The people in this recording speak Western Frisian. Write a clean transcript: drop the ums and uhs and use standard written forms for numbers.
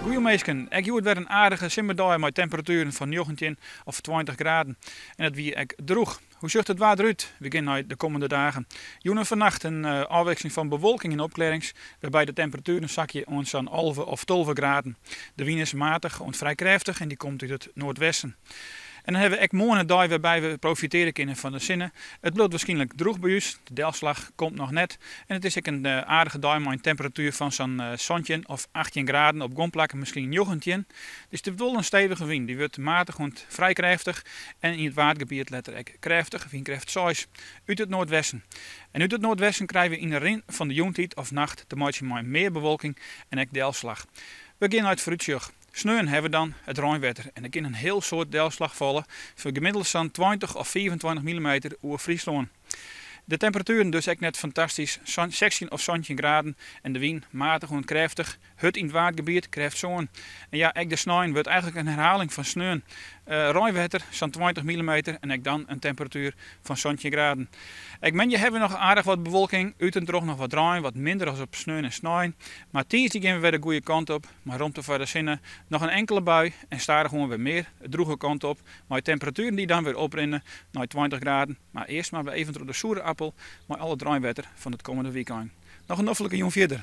Goeie minsken, ek hjoed wer in aardige simmerdei mei temperatueren fan 19 of 20 graden. En it wie ek drûch. Hoe sjocht it waar derút? We gean nei de kommende dagen. Jûn en fannacht in ôfwikseling fan bewolking en opklearrings, wêrby de temperatueren sakje oant sa'n 11 of 12 graden. De wyn is matich oant frij krêftich en dy komt út it noardwesten. En dan hawwe we ek moarn in dei wêrby we profitearje kinne fan de sinne. It bliuwt wierskynlik drûch by ús, de delslach komt noch net. En it is ek in aardige dei mei in temperatuer fan sa'n 17 of 18 graden, op guon plakken miskien 19. Dus it wurdt wol in stevige wyn, dy wurdt matich oant frij krêftich en yn it Waadgebiet letter ek krêftich, wynkrêft 6, út it noardwesten. En út it noardwesten krije we yn de rin fan de jûntiid of nacht te meitsjen mei mear bewolking en ek delslach. We gean nei it foarútsjoch. Sneon hawwe we dan it reinwetter en der kin in hiel soad delslach falle, foar gemiddeld sa'n 20 of 25 millimeter oer Fryslân. De temperatueren dus ek net fantastysk, sa'n 16 of 17 graden en de wyn matich oant krêftich, hurd yn it Waadgebiet, krêft sân. En ja, ek de snein wurdt eigentlik in herhaling fan sneon. Reinwetter, sa'n 20 millimeter en ek dan in temperatuer fan 17 graden. Ek moandei hawwe we noch aardich wat bewolking, út en troch noch wat rein, wat minder as op sneon en snein. Mar tiisdei gean we wer de goede kant op, mei romte foar de sinne, noch in inkele bui en stadichoan wer mear de drûge kant op, mei temperatueren dy't dan wer oprinne nei 20 graden. Mar earst mar wer even troch de soere appel mei al it reinwetter fan it kommende wykein. Noch in noflike jûn fierder.